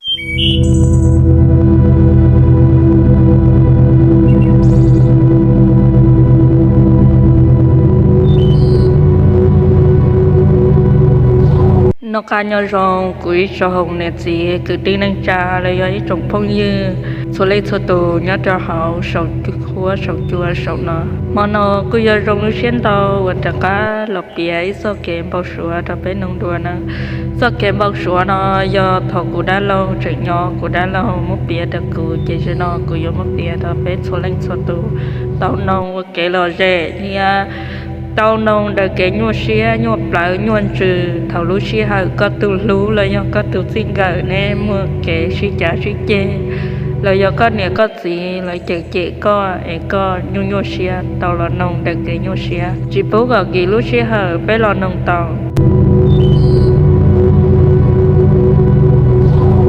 Noj qab nyob zoo kuv ib tsoom niam txiv kwv tij neej tsa los yog ib tsoom phooj ywg txhua leej txhua tus nyob rau hauv saum huab saum cua saum no. Hmo no kuj yog zoo lub siab ntau uas rov qab los piav ib txoj kev npau suav rau peb mloog dua na. Txoj kev npau suav no yog thaum kuv dab laug tseem nyob, kuv dab laug muab piav rau kuv, ces zaum no kuv yuav muab piav rau peb txhua leej txhua tus tau mloog ua kev lom zem thiab tau mloog daws kev nyuaj siab nyuaj plawv nyuaj ntsws thaum lub sij hawm koj tus hlub los yog koj tus txij nkawm neb muaj kev sib cav sib ceg, los yog koj niam koj txiv lawv cem cem koj es koj nyuaj nyuaj siab tau los mloog daws kev nyuaj siab. Tsis pub kom kis lub sij hawm, peb los mloog tau.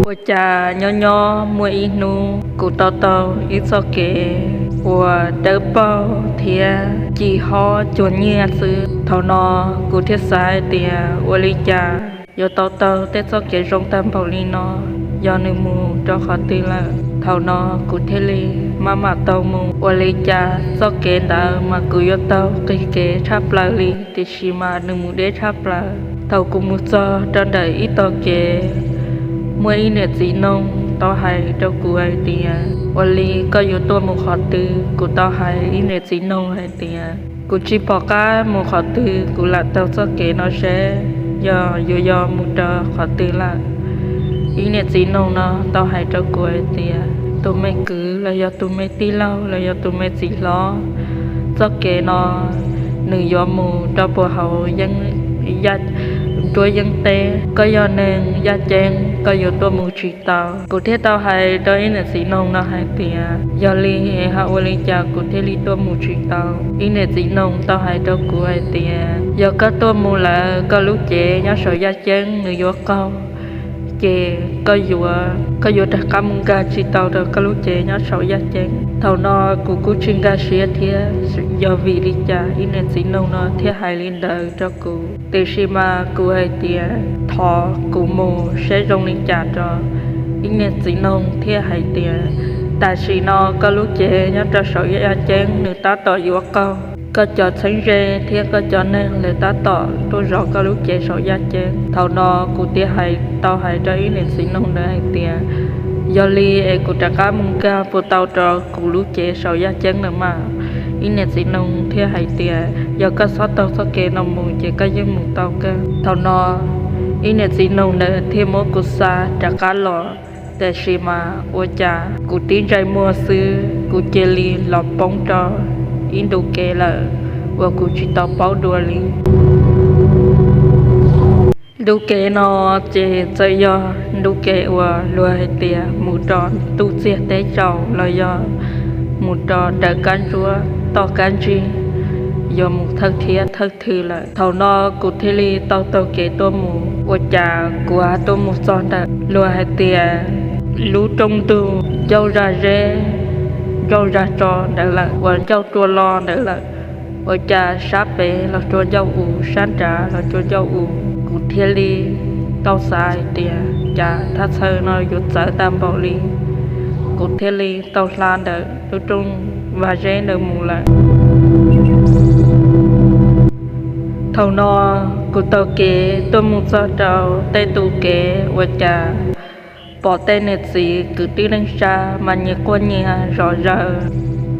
Ua cas nyob nyob muaj ib hnub kuv tau taug ib txoj kev uas dawb paug thiab ci hob cuag nyiaj xwb. Thaum no kuv thiaj xav hais tias ua li cas yuav tau taug tej txoj kev zoo tag npaum li no, yog nws mus rau qhov twg lawm. Thaum no kuv thiaj li maj mam taug mus. Ua li cas txoj kev ntawd mas kuv yuav taug qis kev tshaj plaws li, tiam sis mas nws mus deb tshaj plaws. Thaum kuv mus txog rau ntawm ib tog kev, muaj ib niam txiv noog tau hais rau kuv hais tias, ua li koj yuav tuaj mus qhov twg? Kuv tau hais ib niam txiv noog hais tias, kuv tsis pom qab mus qhov twg, kuv lam taug txoj kev no seb yog yuav yog mus rau qhov twg lawm. Ib niam txiv noog no tau hais rau kuv hais tias, tus me kwv los yog tus me tij laug los yog tus me txiv hlob, txoj kev no nws yuav mus rau puag hauv nruab yeeb teb. Koj yog neeg yaj ceeb, koj yuav tuaj mus tsis tau. Kuv thiaj tau hais rau ib niam txiv noog no hais tias, yog li ho ua li cas kuv thiaj li tuaj mus tsis tau? Ib niam txiv noog tau hais rau kuv hais tias, yog koj tuaj mus lawm koj lub cev nyob saum yaj ceeb nws yuav qaug, ces koj yuav, koj yuav rov qab mus nkag tsis tau rau koj lub cev nyob saum yaj ceeb. Thaum no kuv kuj tsis nkag siab thiab, yog vim li cas ib niam txiv noog no thiaj hais li ntawd rau kuv. Tiam sis mas kuv hais tias, thov kuv mus saib zoo li cas rau. Ib niam txiv noog thiaj hais tias, tam sim no koj lub cev nyob rau saum yaj ceeb nws tab tom yuav qaug, koj cov txheeb ze thiab koj cov neeg lawv tab tom tuaj zov koj lub cev saum yaj ceeb. Thaum no kuv thiaj hais, tau hais rau ib niam txiv noog ntawd hais tias, yog li es kuv rov qab mus nkag puas tau rau kuv lub cev saum yaj ceeb ntawd mas? Ib niam txiv noog thiaj hais tias, yog koj txhob taug txoj kev no mus ces koj yeej mus tau kawg. Thaum no ib niam txiv noog ntawd thiaj muab kuv xa rov qab los. Tiam sis mas ua cas kuv tib ntsais muag xwb kuv cia li los poob rau ib ntu kev lawm uas kuv tsis tau paub dua li. Ntu kev no ces txawm yog ntu kev uas luag hais tias mus rau ntuj txiag teb tsaus los yog mus rau daws kab ntsuab toj kab ntsig, yuav mus thawj thiab thawj thwm lawm. Thaum no kuv thiaj li tau taug kev tuaj mus, ua cas kuv tuaj mus txog ntawm luag hais tias lub rooj ntug ncauj zaj zeb, ncauj zaj tso ntawd lawm uas ncauj rua lo ntawd lawm. Ua cas sab pem los rua ncauj u, sab nrad los rua ncauj u. Kuv thiaj li tau xav hais tias cas thaj chaw no yuav txawv tag npaum li. Kuv thiaj li tau hla ntawm lub rooj vag zeb ntawd mus lawm. Thaum no kuv taug kev tuaj mus txog rau tej tus kev ua cas pom tej niam txiv kwv tij neej tsa mas nyias quaj nyias zom zaws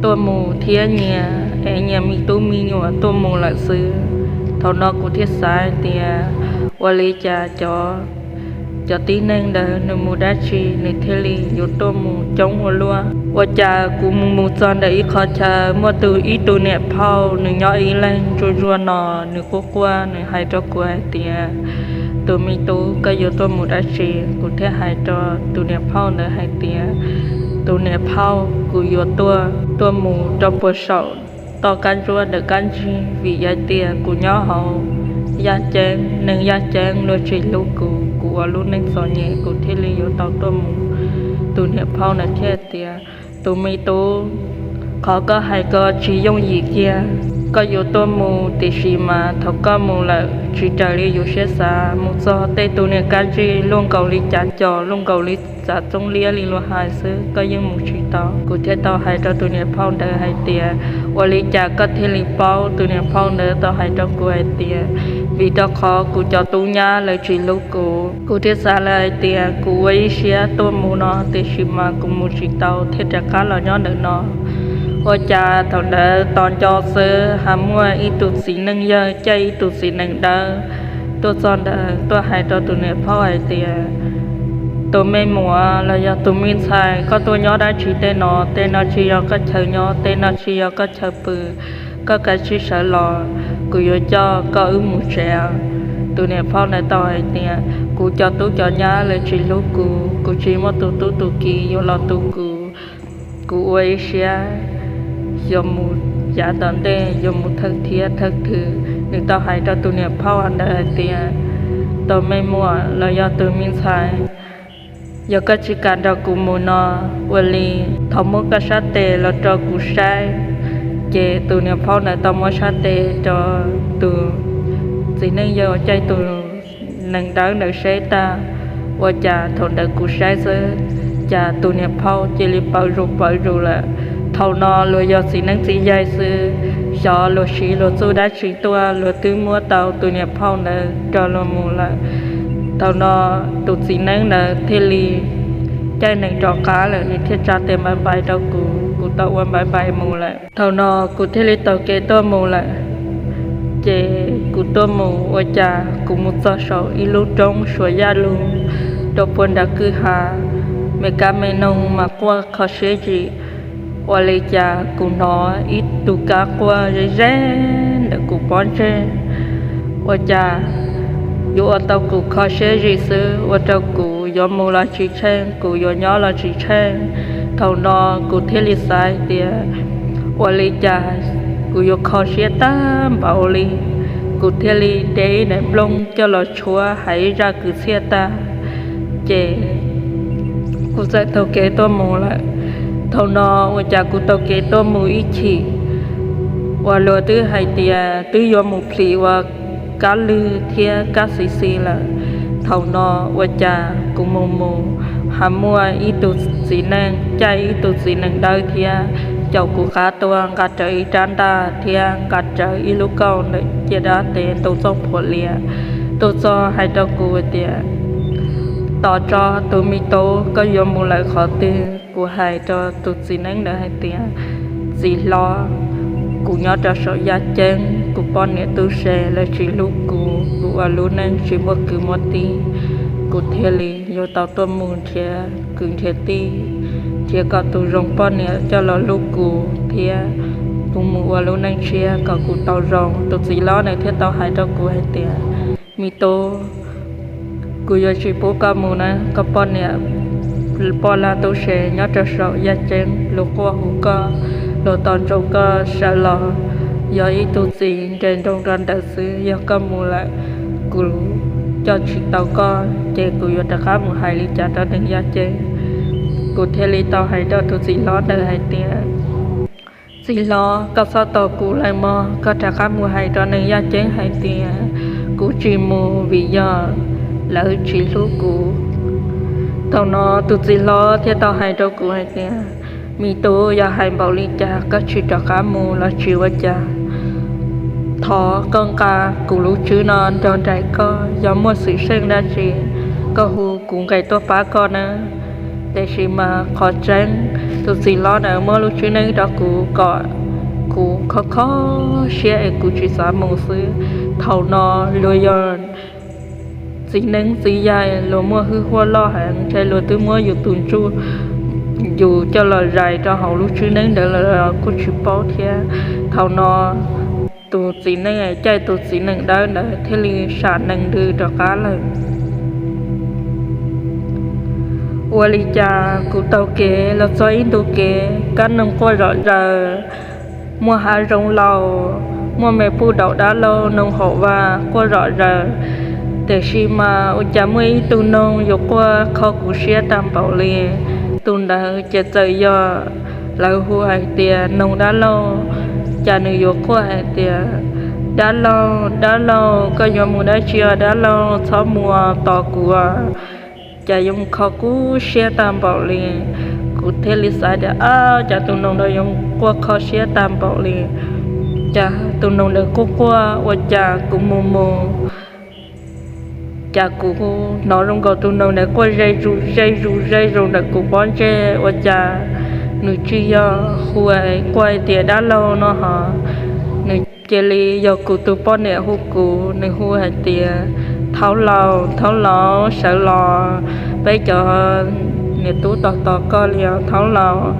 tuaj mus thiab nyias ev nyias me tub me nyuam tuaj mus lawm xwb. Thaum no kuv thiaj xav hais tias ua li cas cov, cov tib neeg ntawd nws mus dab tsi nws thiaj li yuav tuaj mus coob ua luaj. Ua cas kuv mus mus txog ntawm ib qhov chaw muaj tus, ib tug niam phauj nws nyob ib leeg ntsuag ntsuag no, nws quaj quaj nws hais rau kuv hais tias, tus me tub, koj yuav tuaj mus dab tsi? Kuv thiaj hais rau tus niam phauj ntawd hais tias, tus niam phauj, kuv yuav tuaj, tuaj mus rau puag saum toj kab ntsuab daws kab ntsig, vim yog tias kuv nyob hauv yaj ceeb, neeg yaj ceeb luag tsis hlub kuv, kuv ua lub neej txom nyem kuv thiaj li yuav tau tuaj mus. Tus niam phauj ntawd thiaj tias, tus me tub, qhov koj hais ko tsis yooj yim kiag. Koj yuav tuaj mus tiam sis mas thaum koj mus lawm tsis raws li yus siab xav, mus txog tej tus niag kab ntsej luaj nkaus li cav cos, luaj nkaus li txav txoob liab li luag hais xwb, koj yeej mus tsis tau. Kuv thiaj tau hais rau tus niam phauj ntawd hais tias, ua li cas koj thiaj li paub? Tus niam phauj ntawd tau hais rau kuv hais tias, vim rau qhov kuv cov tub nyab lawv tsis hlub kuv. Kuv thiaj xav lawm hais tias kuv ua ib siab tuaj mus no, tiam sis mas kuv mus tsis tau thiaj rov qab los nyob ntawm no. Ua cas thaum ntawd tos nco xwb ho muaj ib tug txiv neej yawg caij ib tug txiv nees dawb tuaj txog ntawd tuaj hais rau tus niam phauj hais tias, tus me muam los yog tus me ntxhais, koj tuaj nyob dab tsi tej no? Tej no tsis yog koj chaw nyob, tej no tsis yog koj chaw pw. Koj kav tsij sawv los, kuv yuav coj koj wb mus tsev. Tus niam phauj ntawd tau hais tias, kuv cov tub cov nyab lawv tsis hlub kuv, kuv tsis muaj tus tub tus kiv yuav los tu kuv. Kuv ua ib siab yuav mus yav tom ntej, yuav mus thawj thiab thawj thwm. Nws tau hais rau tus niam phauj ntawd hais tias, tus me muam los yog tus me ntxhais, yog koj tsis kam nrog kuv mus no, ua li thov muab koj sab tes los rau kuv saib. Ces tus niam phauj ntawd tau muab sab tes rau tus txiv neej yawg uas caij tus nees dawb ntawd saib tag, ua cas thaum ntawd kuv saib xwb, cas tus niam phauj cia li pawv zus pawv zus lawm. Thaum no luag yog txiv neeb txiv yaig xwb, xyov luag siv luag txuj dab tsi tuaj, luag twb muab tau tus niam phauj ntawd nrog luag mus lawm. Thaum no tus txiv neeb ntawd thiaj li caij nees rov qab lawm, nws thiaj tsa tes npais npais rau kuv, kuv tau ua npais npais mus lawm. Thaum no kuv thiaj li taug kev tuaj mus lawm. Ces kuv tuaj mus ua cas kuv mus txog saum ib lub roob suav yaj lug rau puag nram kwj ha, me kab me noog mas quaj kho siab zim. Ua li cas kuv hnov ib tug kab quaj ze ze ntawm kuv pob ntseg. Ua cas yuav ua tau kuv kho siab zim xwb, ua rau kuv yuav mus los tsis tsheej, kuv yuav nyob los tsis tsheej. Thaum no kuv thiaj li xav hais tias, ua li cas kuv yuav kho siab tag npaum li. Kuv thiaj li de ib daim nplooj coj los tshuab hais ib zaj kwv txhiaj tag, ces kuv txawm taug kev tuaj mus lawm. Thaum no ua cas kuv taug kev tuaj mus ib chim, uas luag twb hais tias twb yuav mus plhis ua kab lwg thiab kab xis xis lawm. Thaum no ua cas kuv mus mus, ho muaj ib tug txiv neej caij ib tug txiv nees dawb thiab caum kuv qab tuaj, nqa rawv ib rab ntaj thiab nqa rawv ib lub kauj ntawm ciaj dab tes ntaus txoj phuam lias tuaj txog hais rau kuv tias, tos tso tus me tub, koj yuav mus lawm qhov twg? Kuv hais rau tus txiv neeb ntawd hais tias, txiv hlob, kuv nyob rau saum yaj ceeb, kuv poj niam tub se lawv tsis hlub kuv, kuv ua lub neej tsis muaj kwv muaj tij, kuv thiaj li yuav tau tuaj mus nrhiav kwv nrhiav tij, nrhiav kom tus zoo poj niam coj los hlub kuv thiab kuv mus ua lub neej tshiab kom kuv tau zoo. Tus txiv hlob ntawd thiaj tau hais rau kuv hais tias, me tub, kuv yuav tsis pub koj mus na. Koj poj niam poj lab tub se nyob rau saum yaj ceeb, luag quaj hu koj, luag tos ntsoov koj sawv los. Yog ib tug txiv nres nroo rau ntawd xwb, yog koj mus lawm, kuv coj tsis tau koj, ces kuv yuav rov qab mus hais li cas rau neeg yaj ceeb? Kuv thiaj li tau hais rau tus txiv hlob ntawd hais tias, txiv hlob, koj txhob tos kuv lawm mog, koj rov qab mus hais rau neeg yaj ceeb hais tias kuv tsis mus vim yog lawv tsis hlub kuv. Thaum no tus txiv hlob thiaj tau hais rau kuv hais tias, me tub, yog hais npaum li cas koj tsis rov qab mus los tsis ua cas. Thov koj nqa kuv lub tswb no nrog nraim koj, yog muaj xwm txheej dab tsi koj hu kuv nqes tuaj pab koj nawb. Tiam sis mas qhov tseeb, tus txiv hlob ntawd muab lub tswb neeb rau kuv kom kuv kho kho siab es kuv tsis xav mus xwb. Thaum no luag yog txiv neeb txiv yaig, luag muaj hwj huaj loj heev, ntshe luag twb muab yus tus ntsuj yus coj los zais rau hauv lub tswb neeb ntawd los kuj tsis paub thiab. Thaum no tus txiv neej caij tus txiv nees dawb ntawd thiaj li sam nees ntws rov qab lawm. Ua li cas kuv taug kev los txog ib ntu kev, kab noog quaj zom zaws, muaj hav zoov laus, muaj me puj daum dab laug noog haum vaj quaj zom zaws. Tiam sis mas ua cas muaj ib tug noog yuav quaj kho kuv siab tag npaum li. Tus ntawd ces txawm yog lawv hu hais tias noog dab laug. Cas nws yuav quaj hais tias, dab laug, dab laug, koj yuav mus dab tsi os dab laug, txhob mus tos kuv. Cas yuav mus kho kub siab tag npaum li. Kuv thiaj li xav tias, ab, cas tus noog ntawd yuav quaj kho siab tag npaum li. Cas tus noog ntawd quaj quaj ua cas kuv mus mus, cas kuv hnov zoo nkaus tus noog ntawd quaj ze zus ze zus ze zus ntawm kuv pob ntseg ua cas nws tsis yog hu quaj tias dab laug no hos, nws cia li yog kuv tus poj niam hu kuv, nws hu hais tias, thaub laus, thaub laus, sawv los, peb cov niam tub tos tos koj li os thaub laus.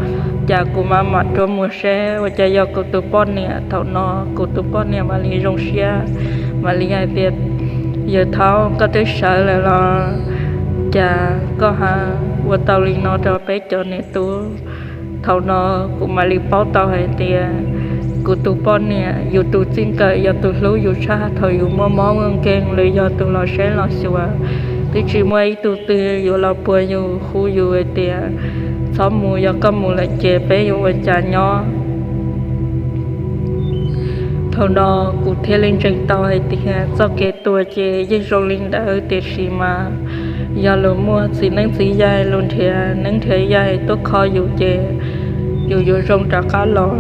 Cas kuv mam mam rua mus seb ua cas yog kuv tus poj niam. Thaum no kuv tus poj niam mam li zoo siab, mam li hais tias, yawg thaub, koj twb sawv lawm los cas koj ho ua tau li no rau peb cov niam tub? Thaum no kuv mam li paub tau hais tias kuv tus poj niam, yus tus txij nkawm, yog tus hlub yus tshaj thaum yus muaj mob muaj nkeeg los yog tus los saib los xyuas, twb tsis muaj ib tug twg yuav los puag yus hu yus hais tias, txhob mus, yog koj mus lawm ces peb yuav ua cas nyob? Thaum no kuv thiaj li ntseeg tau hais tias txoj kev tuag ces yeej zoo li ntawd, tiam sis mas yog luag muaj txiv neeb txiv yaig, luag nrhiav neeb nrhiav yaig tuaj kho yus ces yus yuav zoo rov qab los.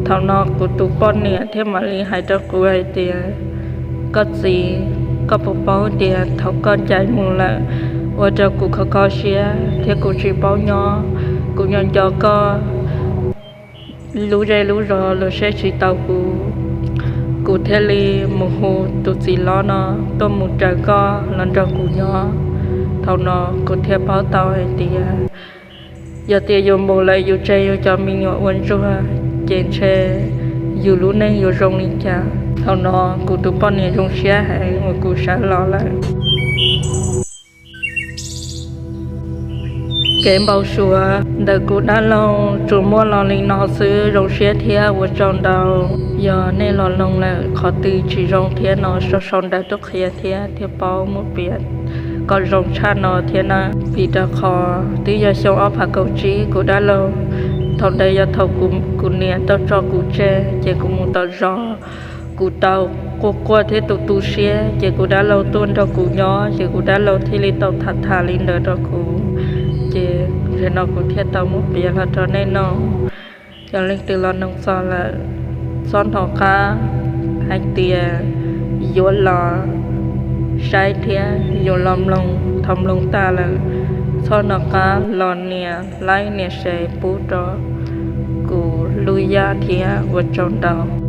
Thaum no kuv tus poj niam thiaj mam li hais rau kuv hais tias, koj txiv, koj puas paub tias thaum koj ncaim mus lawm ua rau kuv kho kho siab thiab kuv tsis paub nyob, kuv nco nco koj lub zej lub zos los saib tsis taus kuv. Kuv thiaj li mus hu tus txiv hlob no tuaj mus raws koj los nrog kuv nyob. Thaum no kuv thiaj paub tau hais tias yog tias yus mus lawm yus tseg yus cov me nyuam ua ntsuag ces ntshe yus lub neej yuav zoo li cas. Thaum no kuv tus poj niam zoo siab heev uas kuv sawv los lawm. Kev npau suav ntawm kuv dab laug tsuas muaj los li no xwb, zoo siab thiab ua tsaug ntau. Yog nej los mloog lawm qhov twg tsis zoo thiab no sau sau ntawv tuaj qhia thiab, thiaj paub muab piav kom zoo tshaj no thiab na. Vim rau qhov twb yog xyoo ob phav kaum tsib kuv dab laug, thaum ntawd yog thaum kuv niam tau tso kuv tseg ces kuv mus tom zos, kuv tau quaj quaj thiab tu tu siab ces kuv dab laug tuaj nrog kuv nyob ces kuv dab laug thiaj li tau tham tham li ntawd rau kuv. Ces nim no kuv thiaj tau muab piav los rau nej mloog. Yog leej twg los mloog txog lawm, txhob hnov qab hais tias yuav los saib thiab yuav los mloog. Thaum mloog tag lawm, txhob hnov qab los nias like nias share pub rau kuv lub yaj thiab, ua tsaug ntau.